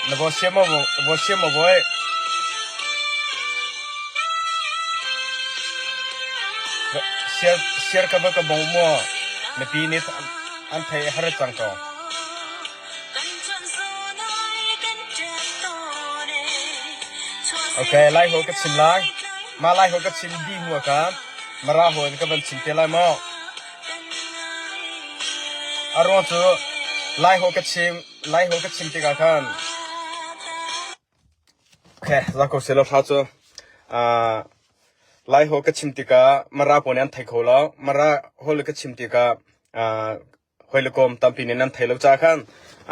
Na vaw siam maw vaw siam maw vawi? Siar siar ka va ka bong maw? Mipi nih an thei har cang ko. Okay, lai ho ka chim lai. Ma lai ho ka chim di hua ka mara ho in ka van chim te lai maw? A ruang cu lai ho ka chim lai ho ka chim tikah khan Okay, za ko selo thla cu uh, lai ho ka chim tikah mara pawl nih an thei kho lo. Mara hol ka chim tikah uh, hoi le kom tampi nih nan thei lo ca khan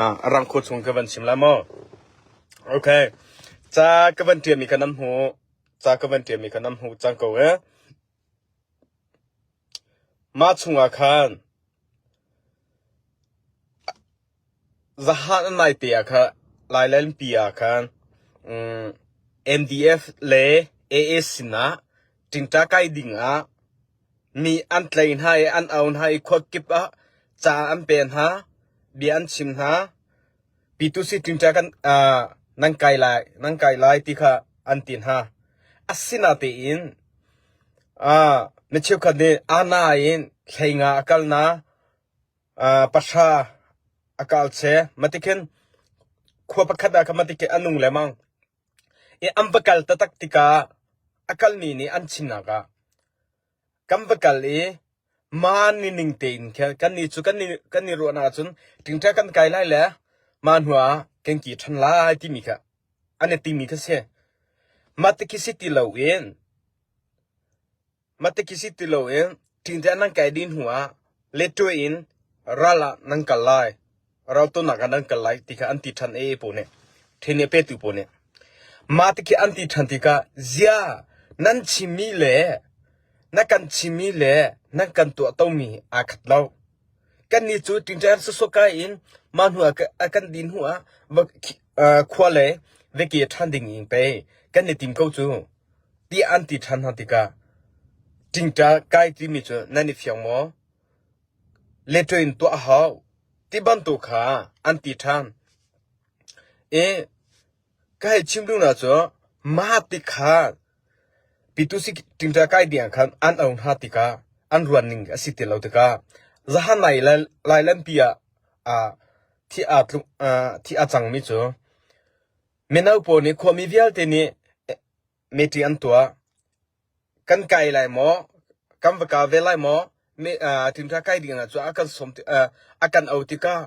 uh, a rang kho chung ka van chim lai maw? Okay. Ca ka van ṭialmi kha nan hmu. Ca ka van ṭialmi kha nan hmu cang ko eh. Mah chungah khan zahan an naite ah kha Lailenpi ah khan MDF le AA sinah ṭingṭa kai dingah mi an tlei hna i an au hna i khuakip ah ca an pe hna, bia an chim hna. P2C ṭingṭa kan nan kai lai, nan kai lai ti kha an ti hna. Asinatein mi cheukhat nih ana in hleinga a kal na, pahra a kal che. Matikhin khua pakhat ah kha matikhin a nung lemang. I an va kal taktak tikah a kalmi nih an chimnak ah Kan va kal i mah ni ning tein khin kannih cu kan i kan i ruahnak ahcun ṭingṭa kan kai lai le mah hnu ah kan ki ṭhan lai timi kha an i timi kha si. Mah ti khi si ti loin mah ti khi si ti loin ṭingṭa nan kai dih hnu ah letṭuai in ral ah nan kal lai. Raltuknak ah nan kal lai ti kha an ti ṭhan ee pawl nih ṭhen petu pawl nih mah ti khi an ti ṭhan tikah zia nan chimmi le na kan chimmi le nan kan tuahtomi aa khat lo. Kannih cu ṭingṭang sawsawh kai in mah hnu ah a kan din hnu ah khua le veke ṭhan ding in pei kan i tim ko cu tiah an ti ṭhan hna tikah ṭingṭa kai timi cu nan i fiang maw? Leṭuai in tuah a hau ti bantuk kha an ti ṭhan. I ka hei chim duhnak cu mah ti kha Pitusi ṭingṭa kai ding ah khan an auh hna tikah an ruan ning a si ti lo tikah zahan nai lailenpi ah thi aa tluk thi a cangmi cu mino pawl nih khuami vialte nih meṭing an tuah. Kan kai lai maw? Kan va ka ve lai maw? Mi ṭingṭa kai ding ah cun a kan sawm a kan auh tikah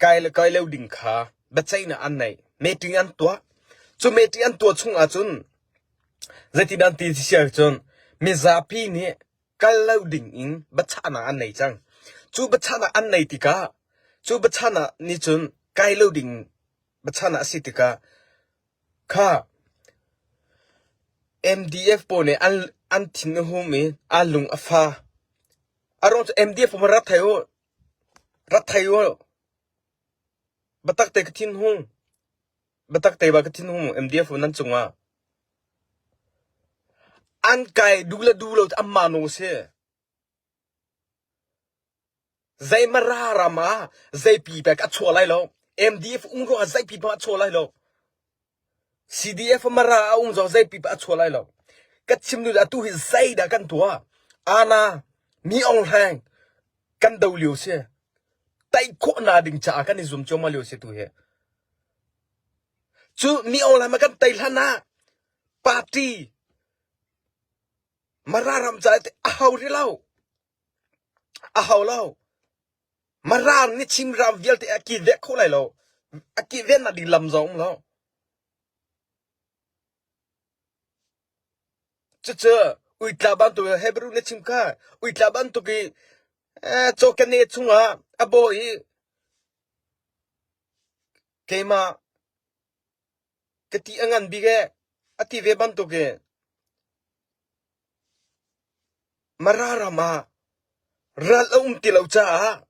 kai le kai lo ding kha biaceihnak an neih. Meeting an tuah. Cu meeting an tuah chung ahcun zeitin an ti si ahcun mizapi nih kal lo ding in biachahnak an nei cang. Cu biachahnak an nei tikah cu biachahnak nih cun kai lo ding biachahnak a si tikah Kha MDF pawl nih an thin a hum i an lung a fa. A ruang cu MDF pawl rat thai u, rat thai u. Biatak te ka thin hung. Biatak te ba ka thin hung MDF nan cungah. An kai duh le duh lo anmah nawl si. Zei mara ram ah zei pipek a chuah lai lo. MDF um ruangah zei pipa a chuah lai lo. CDF mara a um zong zei pipa a chuah lai lo. Ka chim duh atu hi zeidah kan tuah? Ana mi ong hleng kan do lio si. Tai khawh na ding caah kan i zum cuahmah lio si tu hi. Cu mi ong hleng ma kan tai hlan ah party mara ram caah a hau rih lo. A hau lo. Mara nih Chinram vialte a kilvek kho lai lo. A kilvennak ding lam zong um lo. Cucu uitla bantuk Hebrew na chim kha uitla bantuk i eh, cawkene chungah a baw i keimah ka ti a ngan bik e a ti ve bantuk i Mara ram ah ral a um ti lo caah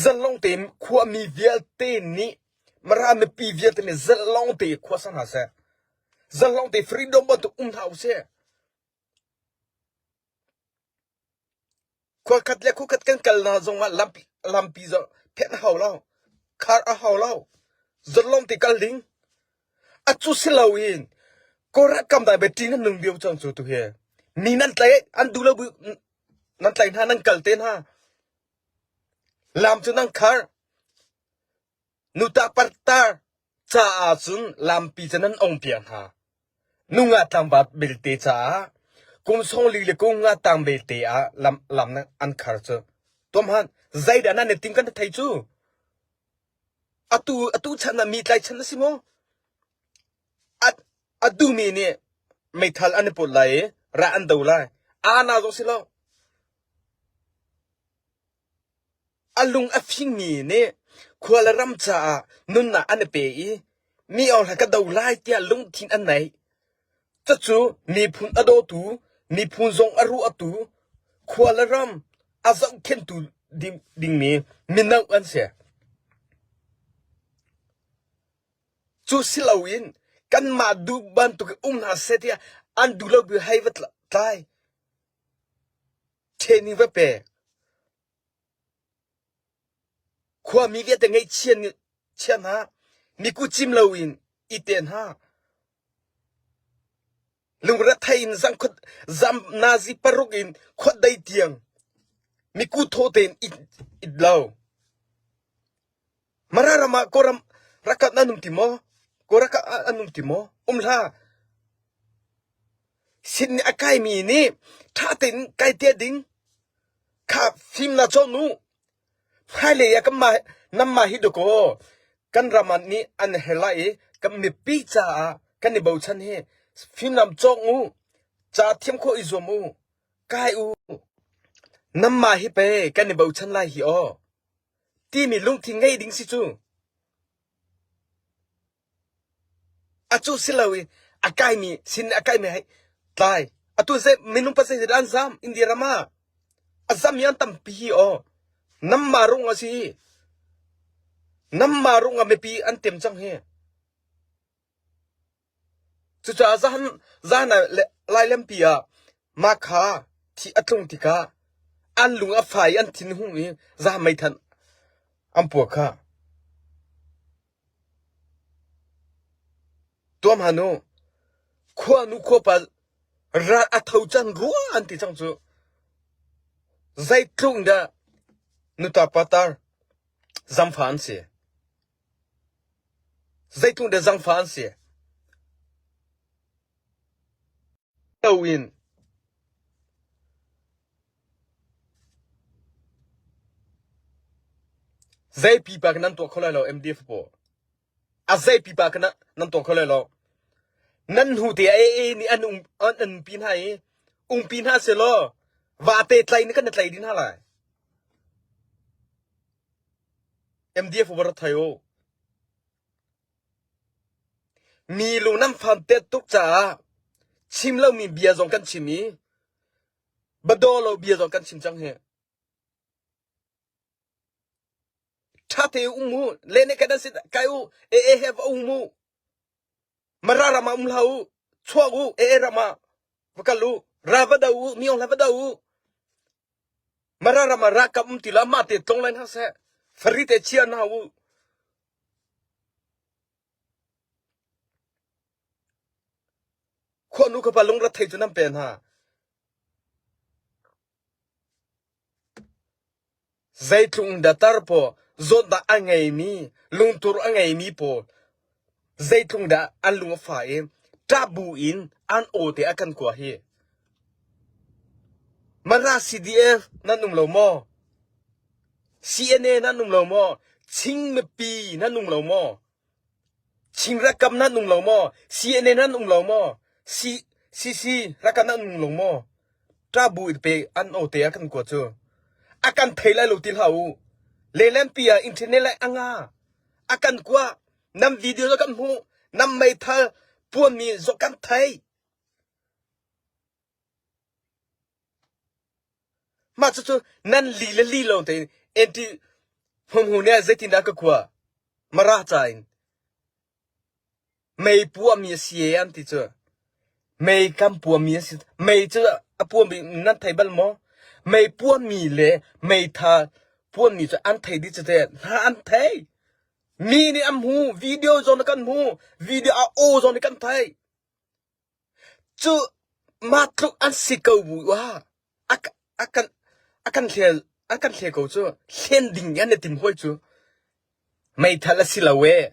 zalong tein khuami vialte nih Mara mipi vialte nih zalong tein khua sa hna seh. Zalong te freedom bantuk um hna usih. Khua khat le khua khat kan kal hna zong ah lampi lampi zong phenh a hau lo. Khar a hau lo. Zalong ti kal ding. Acu si loin Korat kam dai be ṭi nan nung bio cang cu tu hi. Mi nan tlai an duh lo bu nan tlai hna nan kal te hna. Lam cu nan khar. Nuta partar caah cun lampi cu nan ong piak hna. Nunga tlangval belte caah kum sawmli le kum nga tang belte ah lam, lam an khar cu. Tuamhan, zeidah nan i tim kan thei cu? Atu, atu chan ah mi tlaichan a si maw? A, a duhmi nih meithal an i put lai i ra an do lai. Ana zong si lo. A lung a fingmi nih khua le ram caah nunnak an i pe i mi awhla ka do lai tiah lungthin an neih. Cucu miphun a dawtu, miphun zong a ruahtu, khua le ram a zohkhenhtu dingmi mino an si. Cu si loin kanmah duh bantuk in um hna seh tiah an duh lo bu hei va tlai. Training va pe. Khuami vialte ngaihchia chia hna, miku cim loin i te hna. Lungrethei in zangkhut zam nazi paruk in khuadei tiang miku thaw tein it, it lo. Mara ram ah Kawlram rakap nan um ti maw? Kawlrakap an um ti maw? Um hlah. Sin nih a kaimi nih ṭha tein kai te ding kha fim na cawn u. Hmailei ah kanmah nanmah hi dakaw kan ram ah nih an her lai i kan mipi caah kan i bochan hi fimnam cawng u. Ca thiam khawh i zuam u. Kai u. Nanmah hi pei kan i bochan lai hi aw. Timi lungthin ngei ding si cu. Acu si lo i a kaimi sin a kaimi hei tlai. Atu zei minung pa zei an zam India ram ah a zam mi an tampi hi aw. Namma rung a si. Namma rung ah mipi an tem cang hi. Cucaah zahan zan ah lailempi ah mah kha thi a tlung tikah an lung a fai i an thin hung i zah meithan an puak kha. Tuam han u, khuanu khuapa ral a tho cang rua an ti cang cu. Zeitluk in dah nuta patar zamfa an si. Zeitluk dah zangfa an si. Loin zei pipa ka nan tuah kho lai lo MDF pawl. A zei pipa ka nan tuah kho lai lo. Nan hnu te AA nih an um an umpi hna i umpi hna selaw vate tlai nih kan tlai ding hna lai. MDF va rat thai u. Mi lung nan fam tet tuk caah chim lomi bia zong kan chim i badaw lo bia zong kan chim cang hi. Ṭha te um u, le ne kan sit kai u, e e he va um u. Mara ram ah um hlah u, chuak u, e e ram ah va kal u, ra va do u, mi hla va do u. Mara ram ah ralkap um ti lo mah te tlong lai hna seh. Fari te chia hna u. Khuanu khuapa lungrethei cu nan pe hna. Zeitluk in dah tar pawl zawtnak a ngeimi, lungtur a ngeimi pawl zeitluk dah an lung a fah i ṭah bu in an aw te a kan kua hi. Mara CDF nan um lo maw? CNA nan um lo maw? Chin mipi nan um lo maw? Chin rakam nan um lo maw? CNA nan um lo maw? C CC rakam nan um lo maw? Ṭah bu in pe an aw te a kan kua cu. A kan thei lai lo ti hlah u. Lehlampi ah internet le a nga. A kan kua. Nan video zong kan hmuh. Nan meithal puanmi zong kan thei. Mah cucu nan li le li lo tein anti hmuhmu nih zeitindah ka kua Mara ca in mei puahmi a si e an ti cu mei kan puahmi a si mei cu a puahmi nan thei bal maw mei puahmi le meitha puahmi cu an thei dih cu te hna an thei. Mi nih an hmu, video zong nih kan hmu, video a aw zong nih kan theih. Cu mah tluk an si ko bu ah a, a kan a kan hle a kan hle ko cu hlen ding an i tim hawi cu meithal a si lo e.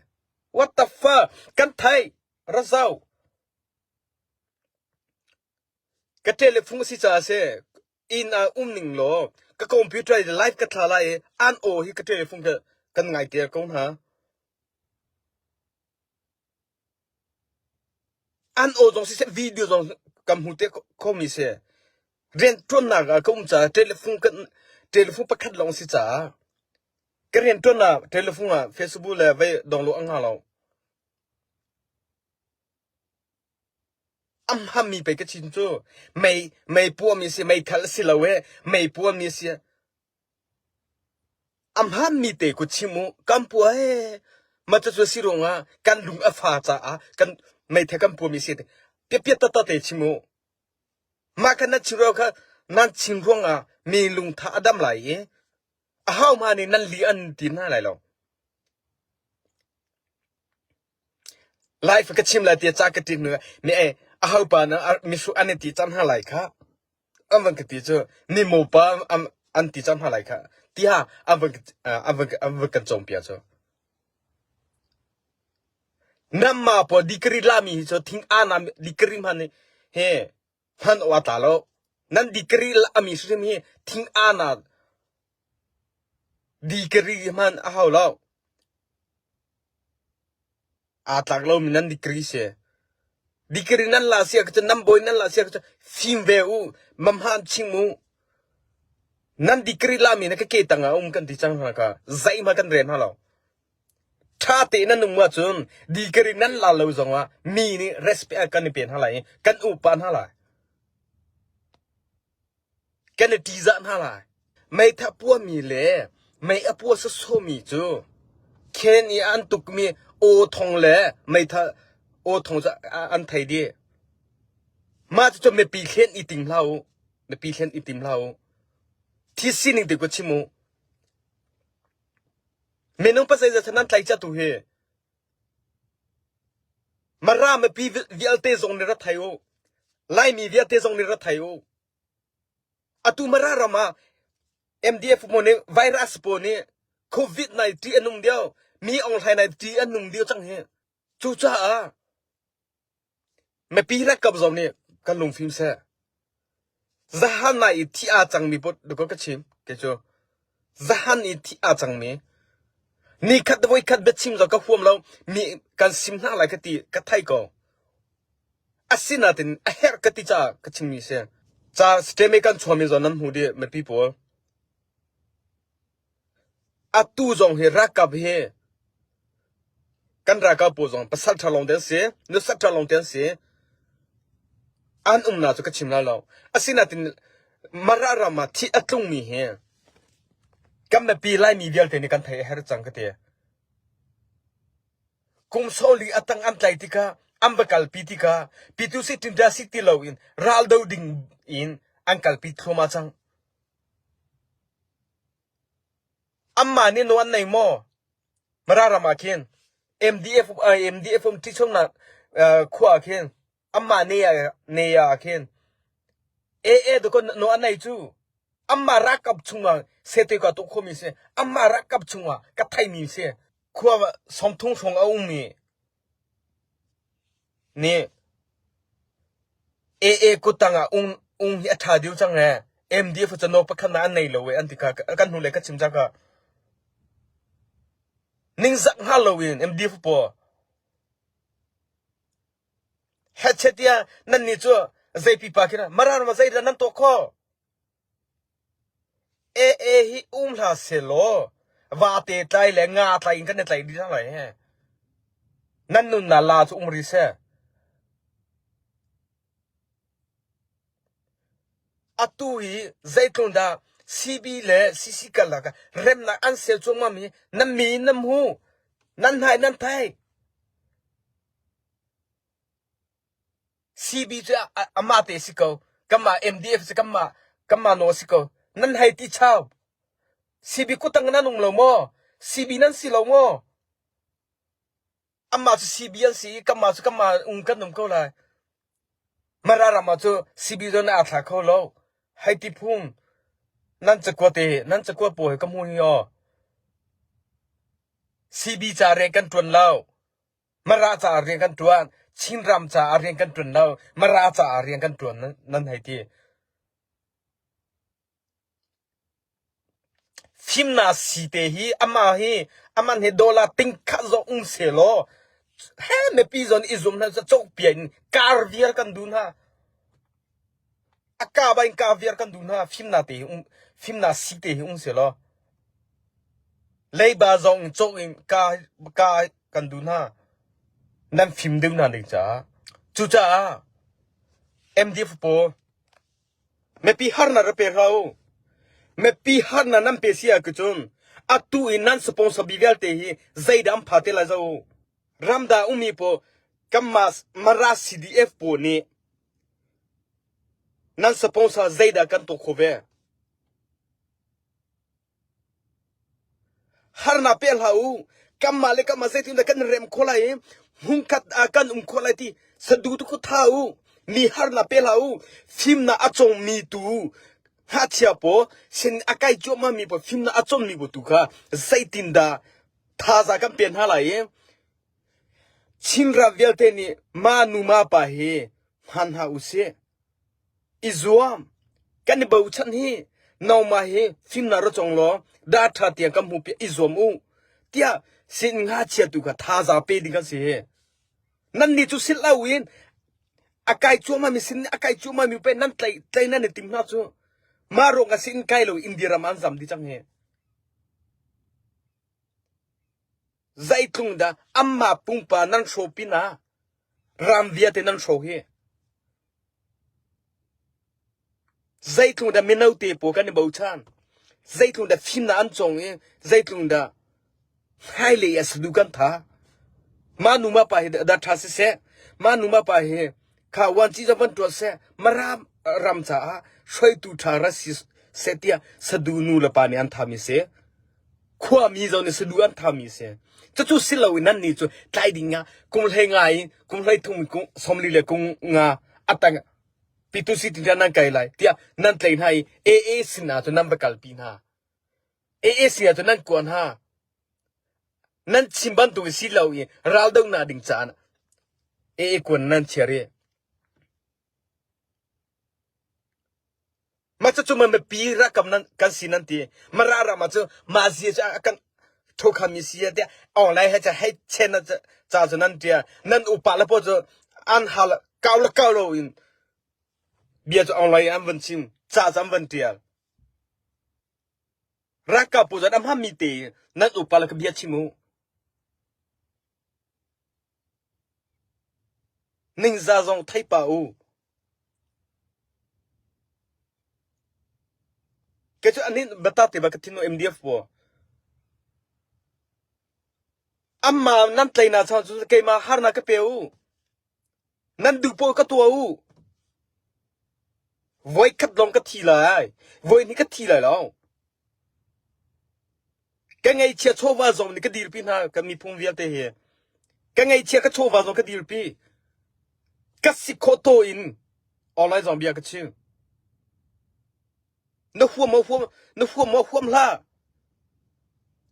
What the fuck? Kan theih. Razau. Ka telephone a si caah a si. Inn ah um ning law ka computer i live ka thla lai i an aw hi ka telephone ka kan ngai ter ko hna. An aw zong siseh video zong kan hmu te khomi si. Rianṭuannak ah ka um caah telephone kan telephone pakhat lawng si caah ka rianṭuan ah telephone ah Facebook le vei donglo a hnga lo. A hmami pei ka chim cu mei mei puahmi si meithal a si lo e mei puahmi si. A hmaanmi te ku chim u kan pua ee mah cucu a si ruangah kan lung a fa caah kan meithal kan puahmi si piapiat taktak te chim u. Mah kha nan chim ruang kha nan chim ruangah mi lungtha a dam lai i ahohmah nih nan li an ti hna lai lo. Life ka chim lai tiah ca ka ṭin hnu ah mi ei ahopa na mihruh an i ti cang hna lai kha an van ka ti cu mi mopa an ti cang hna lai kha tiah an van an van an van kan cawnpiak cu. Nanmah pawl degree lami hi cu thing ana degree hman he hman awk a tla lo. Nan degree lami hrim hi thing ana degree hman a hau lo. Aa tlak lomi nan degree si. Degree nan la si ahcun nan bawi nan la si ahcun fim ve u, mamhan chim u. Nan degree lami na ka ke tang ah um kan ti cang hna ka zeihmah kan rel hna lo. Ṭha tein nan um ahcun degree nan la lo zongah mi nih respect kan i pe hna lai i kan upa hna lai. Kan i ṭihzah hna lai. Meitha puahmi le mei a puah sawsawmi cu khen i an tukmi aw thong le meitha aw thong cu an thei dih. Mah cucu mipi hlen i tim hlah u. Mipi hlen i tim hlah u. Thi sining te ku chim u. Minung pasai nan tlai tu hi Mara mipi vialte zong nih ra thei u. Laimi vialte zong nih ra thei u. Atu Mara ram ah MDF pawl nih virus pawl nih COVID-19 an um deuh, mi ong hlai nai ṭih an nung deuh cang hi. Cucaah mipi rakap zong nih kan lungfim seh. Zahan nai i thi aa cangmi pawl dakaw ka chim kei cu. Zahan i thi aa cangmi nikhat voikhat biachim zong ka huam lo mi kan sim hna lai ka ti ka thei ko. Asinain a herh ka ti caah ka chimmi si. Ca steme kan chuahmi zong nan hmu dih mipi pawl. Atu zong hi ralkap hi kan ralkap pawl zong pasal ṭha lawng te an si, nusa ṭha lawng te an si. An umnak cu ka chim lai lo. Asinain Mara ram ah thih a tlungmi hi kan mipi Laimi vialte nih kan theih a herh cang ka ti. Kum sawli a tang an tlai tikah an va kalpi tikah Pitusi Tinda si ti loin raldo ding in an kalpi thluahmah cang. Anmah nih nawl an nei maw? Mara ram ah khin MDF MDF um ṭhichungnak khua ah khin anmah ne ah ne ah khin AA dakaw nawl an nei cu. Anmah ralkap chungah sete ka tuah khomi si. Anmah ralkap chungah ka theimi si. Khua sawmthum hrawng a ummi nih AA kuttang ah ung ung hi a ṭha deuh cang ee. MDF cu nawl pakhat an nei lo ee an ti kha kan hnulei ka chim cang kha. Ningzak hngal loin MDF pawl hechet tiah nannih cu zei pipa khi Mara ram ah zeidah nan tuah khawh? AA hi um hlah sehlaw vate tlai le nga tlai in kan i tlai dih cang lai he. Nan nunnak la cu um rih seh. Atu hi zeitlun dah CB le CC karlak ah remnak an ser cuahmah mi nan mi nan hmu nan hnai nan thai. CB cu amah te si ko. Kanmah MDF cu kanmah kanmah nawl si ko. Nan hei ti chau. CB kutang nan um lo maw? CB nan si lo maw? Amah cu CB an si i kanmah cu kanmah um kan um ko lai. Mara ram ah cu CB zong nih aa thla kho lo. Hei ti phung nan cakuat i nan cakuat pawl hi ka hmu hi aw. CB ca rian kan ṭuan lo. Mara caah rian kan ṭuan. Chinram caah rian kan ṭuan lo. Mara caah rian kan ṭuan nan hei ti. Fimnak site hi amah hi aman hi dollar tingkhat zong um sehlaw he mipi zawn i zum hna cawkpia in kar vial kan duh hna. A ka ba in kar vial kan duh hna. Fimnak te hi um fimnak site hi um sehlaw leiba zong in cawk in ka ka kan duh hna. Nan fim deuh hna ding caah. Cucaah MDF pawl Mipi harnak ra pe hlah u. Mipi harnak nan pe si ahcun atu in nan sponsor bi vialte hi zeidah an pha te lai zoh u. Ramdang ummi pawl kanmah Mara CDF pawl nih nan sponsor zeidah kan tuah khawh ve? Harnak pe hlah u. Kanmah le kanmah zeitindah kan i rem khawh lai i hmunkhat ah kan um khawh lai ti sadu tu khu tha u. Mi harnak pe hlah u. Fimnak a cawngmi tu ngakchia pawl sin a kai cuahmahmi pawl fimnak a cawnmi pawl tu kha zeitindah thazaang kan pe hna lai i Chinram vialte nih mah nu mah pa hi hman hna usih. I zuam. Kan i bochan hi nangmah hi fimnak ra cawng law dah ṭha tiang kan hmuh piak i zuam u tiah sin ngakchia tu kha thazaang pe ding kan si hi. Nannih cu sil lo in a kai cuahmah mi sin a kai cuahmah mi pe nan tlai tlai nan i tim hna cu mah ruang ah sin kai lo India ram an zam dih cang hi. Zeitlung dah anmah pumpa nan hrawh pinah ram vialte nan hrawh hi? Zeitlung dah mino te pawl kan i bochan? Zeitlung dah fimnak an cawng i zeitlung dah hmailei ah sadu kan tha? Mah nu mah pa hi dah ṭha siseh, mah nu mah pa hi kha uanci zong van ṭuan seh, Mara ram caah hruaitu ṭha ra si seh tiah sadu nu le pa nih an thami si. Khuami zong nih sadu an thami si. Cucu si lo in nannih cu tlai ding ah kum hlei nga in kum hlei thum kum 40 le kum nga a tang pitu si tin nan kai lai tiah nan tlei hna i AA sin ah cun nan va kalpi hna. AA sin ah cun nan kuan hna. Nan chim bantuk si lo i raldohnak ding caan AA kuan nan chiar i Mah cucu ma mipi rakam nan kan si nan ti. Mara ram ah cu mah zia cu a kan thokhami si tiah online he ca hei chen ca cu nan tia. Nan upa le pawl cu an hal kau le kau lo in bia cu online an van chim ca cu an van tial. Ralkap pawl cu an hmanmi te nan upa le ka bia chim u. Ningzah zong thei pah u. Kei cu anih biatak te bak ka thin MDF pawl. Amma nan tleinak chang cu keimah harnak ka pe u. Nan duh paoh ka tuah u. Voikhat lawng ka thi lai. Voihnih ka thi lai lo. Ka ngaihchia chawva zong nih ka dirpi hna kan miphun vialte hi. Ka ngaihchia ka chawva zong ka dirpi. Ka si khawh taw in online zong bia ka chim. Na huam maw huam na huam maw huam hlah.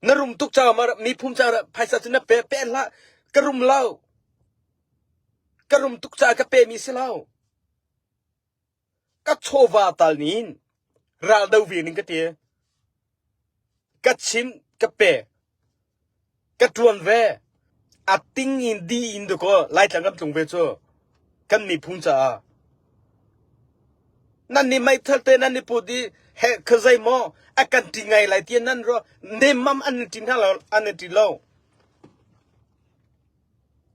Na rum tuk caah ma miphun caah phaisa cu na pe pe hlah. Ka rum lo. Ka rum tuk caah ka pe mi si lo. Ka chawva tal nin ral do ve ning ka ti. Ka chim ka pe. Ka ṭuan ve. A ting in di in dakaw Laitlang kan tlung ve cu kan miphun caah. Nan nih meithal te nan i put i he khazei maw a kan ṭi ngai lai ti nan ruah nemmam an i ṭi hna lo an i ṭi lo.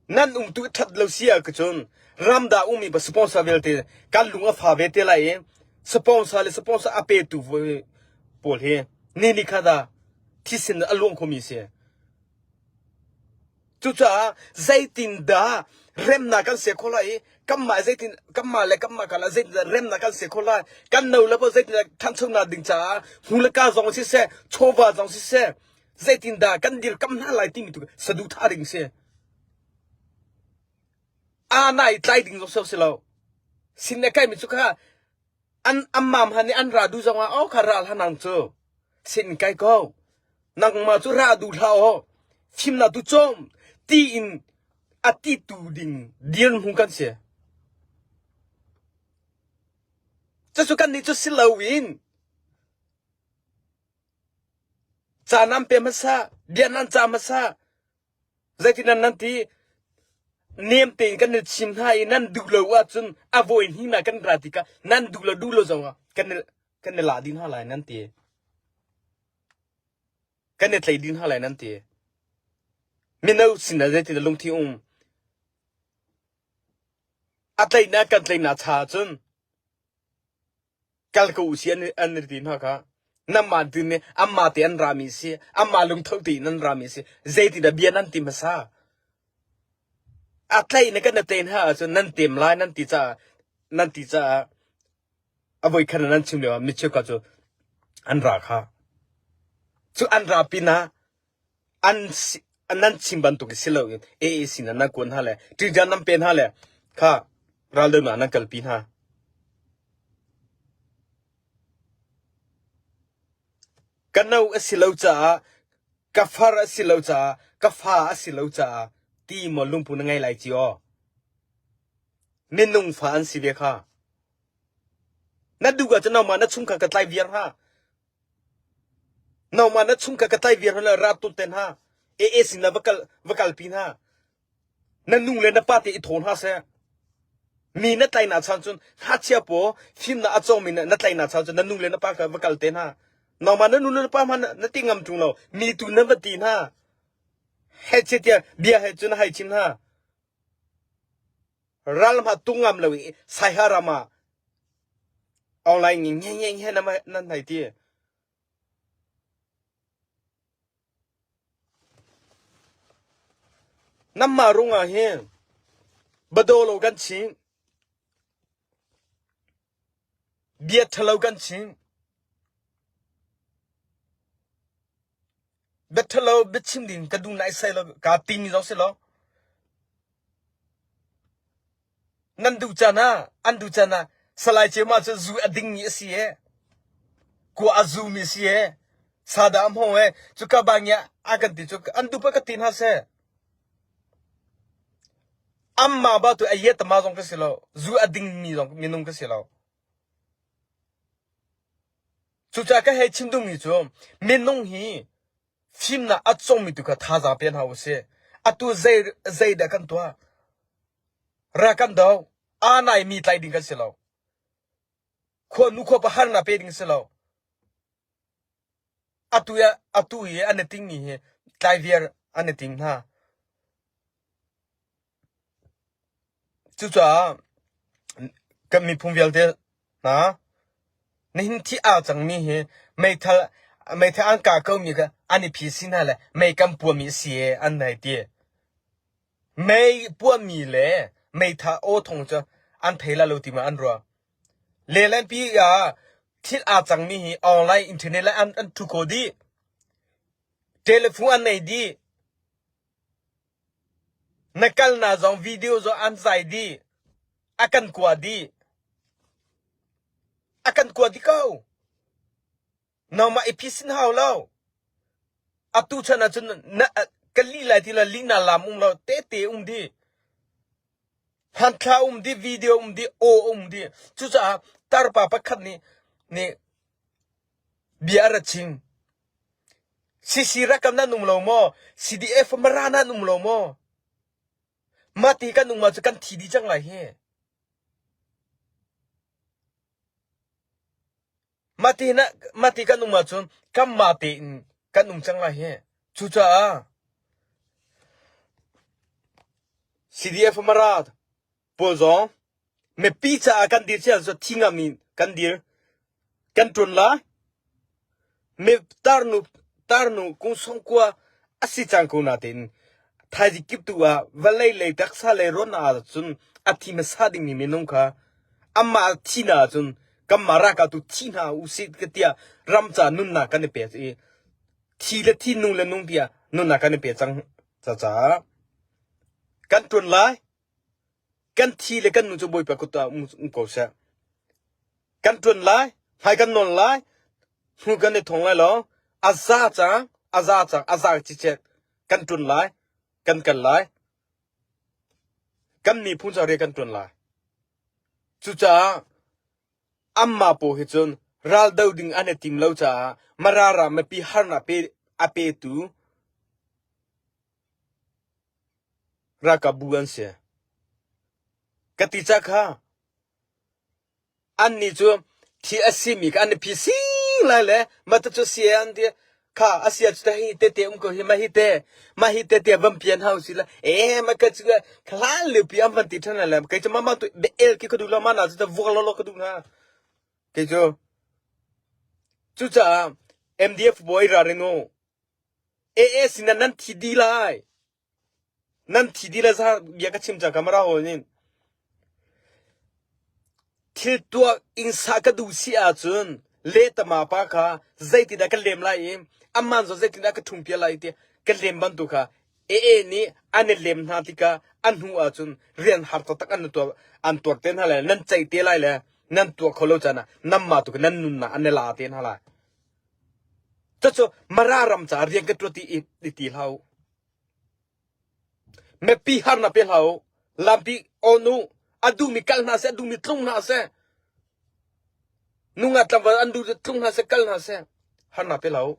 Nan umtu ṭhat lo si ahcun ramdang ummi pa sponsor vialte kan lung a fa ve te lai i sponsor le sponsor a petu pawl hi ni ni khat ah thisen a luang khomi si. Cucaah zeitindah remnak kan ser khawh lai i kanmah zeitin kanmah le kanmah karlak zeitindah remnak kan ser khawh lai kan no le pawl zeitindah ṭhanchonak ding caah hmu le ka zong siseh chawva zong siseh zeitindah kan dirkamh hna lai timi tu saduhthah ding si. Aa na i tlai ding zong si lo. Sin le kai mi cu kha an ammam han i an ra du zong ah oh kha ral hanang cu sin kai ko. Nangmah cu ra du hlah aw. Fimnak tu cawm ti in a ti tu ding dirhmun kan si. Cucu kan nih cu si loin ca nan pe hmasa, bia nan ca hmasa, zeitin nan nan ti nem tein kan i chim hna i nan duh lo ahcun a vawi hnih na kan ra tikah nan duh lo duh lo zongah kan i kan i la dih hna lai nan ti. Kan i tlei dih hna lai nan ti. Mino sinah zeitin lungthi um A tlaihnak kan tlaihnak cha ahcun kal ko usih an, an i ti hna kha. Namah tu nih anmah te an rami si, anmah lungtho tein an rami si. Zeitindah bia nan ti hmasa? A tlaih na kan na tlaih hna ahcun nan tem lai nan ti caah nan ti caah a voikhat nan chim lio ah mi cheukhat cu an ra kha. Cu an ra pinah an nan chim bantuk si loin AA sin ah nan kuan hna le ṭijan nan pe hna le kha raldonak nan kalpi hna. Ka no a si lo caah ka far a si lo caah ka fa a si lo caah ti maw lungpu na ngei lai ci aw. Minung fa an si ve kha. Na duh ahcun nangmah na chungkhar ka tlai viar hna. Nangmah na chung ka ka tlai viar hna ra tut te hna. AA sin na va kal va kalpi hna. Na nu le na pa te i thaw hna seh. Mi na tlai na chan cun ngakchia paw fimnak a cawngmi na na tlai na chan cun na nu le na pa kha va kal te hna. Nangmah na nu le na pa hmanh na ti ngam ṭung lo. Mi tu na va ti hna. He che tiah bia he cun hai chim hna. Ral hma tung ngam lo i Saiha ram ah online nge nge nge na nan hei ti. Namma rungah hin badolo kan chim. Bia ṭhalo kan chim. Bia ṭhalo biachim ding ka duh nai sai lo ka timi zong si lo. Nan duh caan ah, an duh caan ah Salai Cema cu zu a dingmi a si e. Kua a zumi a si e. Sada a hmawng e. Cuka bangia a kan ti cu an duh pa ka ti hna seh. Amma ba tu a ye tama zong ka si lo. Zu a dingmi zong minung ka si lo. Cucaah ka hei chim duhmi cu minung hi fimnak a cawngmi tu kha thazaang pe hna usih. Atu zei zeidah kan tuah? Ra kan do. Aa nai mi tlai ding kan si lo. Khua nu khua pa harnak pe ding si lo. Atu i atu i an i tingmi hi tlai viar an i ting hna. Cucaah kan miphun vialte hna nihin thi aa cangmi hi meithal meithal an kah komi kha an i phisi hna le mei kan puahmi a si ee an hei ti. Mei puahmi le meithal aw thawng cu an thei lai lo ti ma an ruah. Lehlampi ah thil aa cangmi hi online internet le an an ṭhu kho dih. Telephone an nei dih. Na kalnak zong video zong an zai dih. A kan kua dih. A kan kua dih ko. Nangmah i phisin hau lo. Atu chan ahcun na ka lih lai ti le lihnak lam um lo tehte um dih. Hmanthla um dih, video um dih, aw um dih. Cucaah tarpa pakhat nih nih bia a ra chim. CC rakam nan um lo maw? CDF Mara nan um lo maw? Mah ti kan um ahcun kan thi dih cang lai hi. Mah ti na mah ti kan um ahcun kanmah tein kan um cang lai hi. Cucaah CDF Mara pawl zong mipi caah kan dir cia cu thi ngam in kan dir kan ṭuan la mi tarnu tarnu kung songkua a si cang ko natein thaizing kip tu ah vawlei lei taksa lei rawn ah cun a thi hmasa dingmi minung kha amah thi na ahcun kanmah ralkap tu thi hna usih ka tiah ram ca nunnak kan i pek i thi le thi nung le nung tiah nunnak kan i pe cang caah kan ṭuan lai. Kan thi le kan nu cu Bawipa kut ah um ko seh. Kan ṭuan lai, hmai kan nawn lai, hnu kan i thong lai lo. A za cang, a za cang, a za cicet. Kan ṭuan lai, kan kal lai. Kan miphun ca rian kan ṭuan lai. Cucaah anmah pawl hi cun raldo ding an i tim lo caah Mara ram mipi harnak pe a petu ralkapbu an si. Ka ti ca kha Annih cu thi a simi kha an i phi sing lai le mah cu si an ti kha a si cu hi tete um ko hi mah hi te mah hi te te van pian hau si la e ma ka cu hlan lio pi an van ti than le kei cu mama tu be el ki ka du lo ma na cu vuak lo lo ka du na kei cu cucaah MDF boy ra rinu AA sin nan thi di lai Nan thi dih le za bia ka chim cang camera hawl in. Thil tuah inn sah ka duh si ahcun lehtama pa kha zeitindah ka lem lai i amman zong zeitindah ka ṭhum piak lai ti ka lem bantuk kha AA nih an i lem hna tikah a hnu ahcun rian har taktak an tuah an tuar te hna lai nan ceih te lai le nan tuah kho lo caan ah nanmah tu nan nunnak an i la te hna lai. Cucu Mara ram caah rian ka ṭuan ti i ti hlah u. Mipi harnak pe hlah u. Lampi on u. A duhmi kal hna seh, a duhmi tlung hna seh. Nungak tlangval an duh tlung hna seh, kal hna seh. Harnak pe hlah u.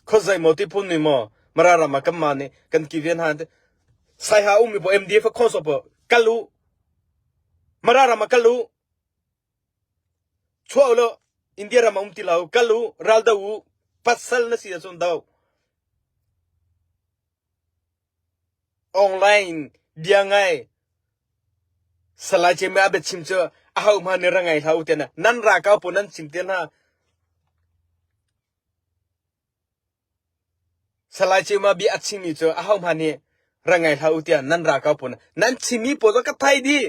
Khuazei maw ti phun nih maw Mara ram ah kanmah nih kan kiven hna. Saiha ummi pawl MDF khawsawp kal u. Mara ram ah kal u. Chuah u law India ram ah um ti lo. Kal u, ral do u, pasal na si ahcun do. Online bia ngai Salai Cem a biachim cu aho hmanh nih ra ngai hlah u tiah nan ralkap pawl nan chim te hna. Salai Cem a bia a chimmi cu aho hmanh nih ra ngai hlah u tiah nan ralkap pawl nan chimmi pawl cu ka thei dih.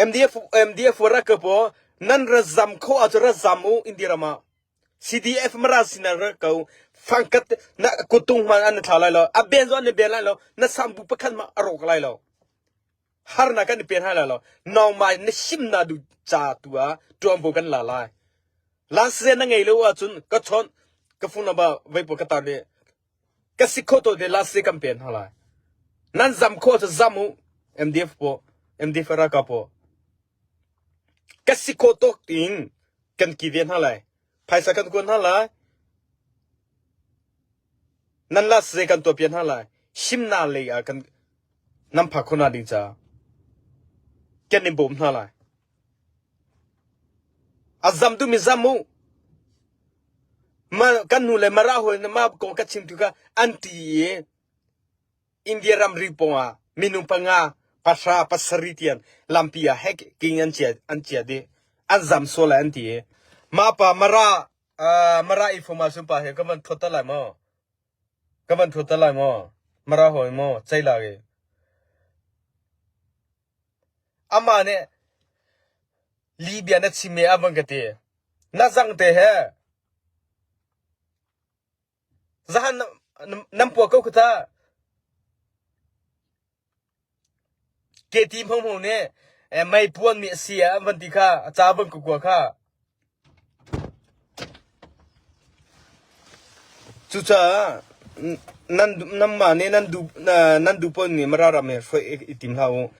MDF MDF ra ka paw nan ra zam kho ahcun ra zam u India ram ah. CDF mara sin ah ra ko fangkat na kutung hman an thla lai lo a ben zo an ben lai lo na sambu pakhat ma a rawk lai lo harnak kan i pen hai lai lo nangmah na him na du ca tu ah tuanvo kan la lai last na ngei lo ahcun ka chawnh ka phone number vai po ka tar le ka si kho to de last kan pen ha lai nan zam kho cu zam u MDF po MDF ralkap po ka si kho tok ting kan ki ve hna lai phaisa kan kuan hna lai nan last ze kan tuah pian hna lai himna lei ah kan nan phak khawh ding ca kan in bawm hna lai. A zam duhmi zam u. Ma, kan nu le mara hawi na ma kong ka chim tu kha an ti i India ramri pawng ah minung panga pahra pasarih tiang lampi ah hek king an chia an chia dih an zam sual lai an ti i mah pa mara uh, mara information pa he ka van thot lai maw Ka van ṭhuat lai maw? Mara hawi maw? Cei lak i. Amah nih Libya na chim i a van ka ti. Na zang te he zahan nan puak ko kha ta. Keti hmohmoh nih mei puanmi a si ah an van ti kha a ca van ka kua kha. Cucaah nan nanmah nih nan duh nan duh paoh nih Mara ram he hruai i tim hlah u.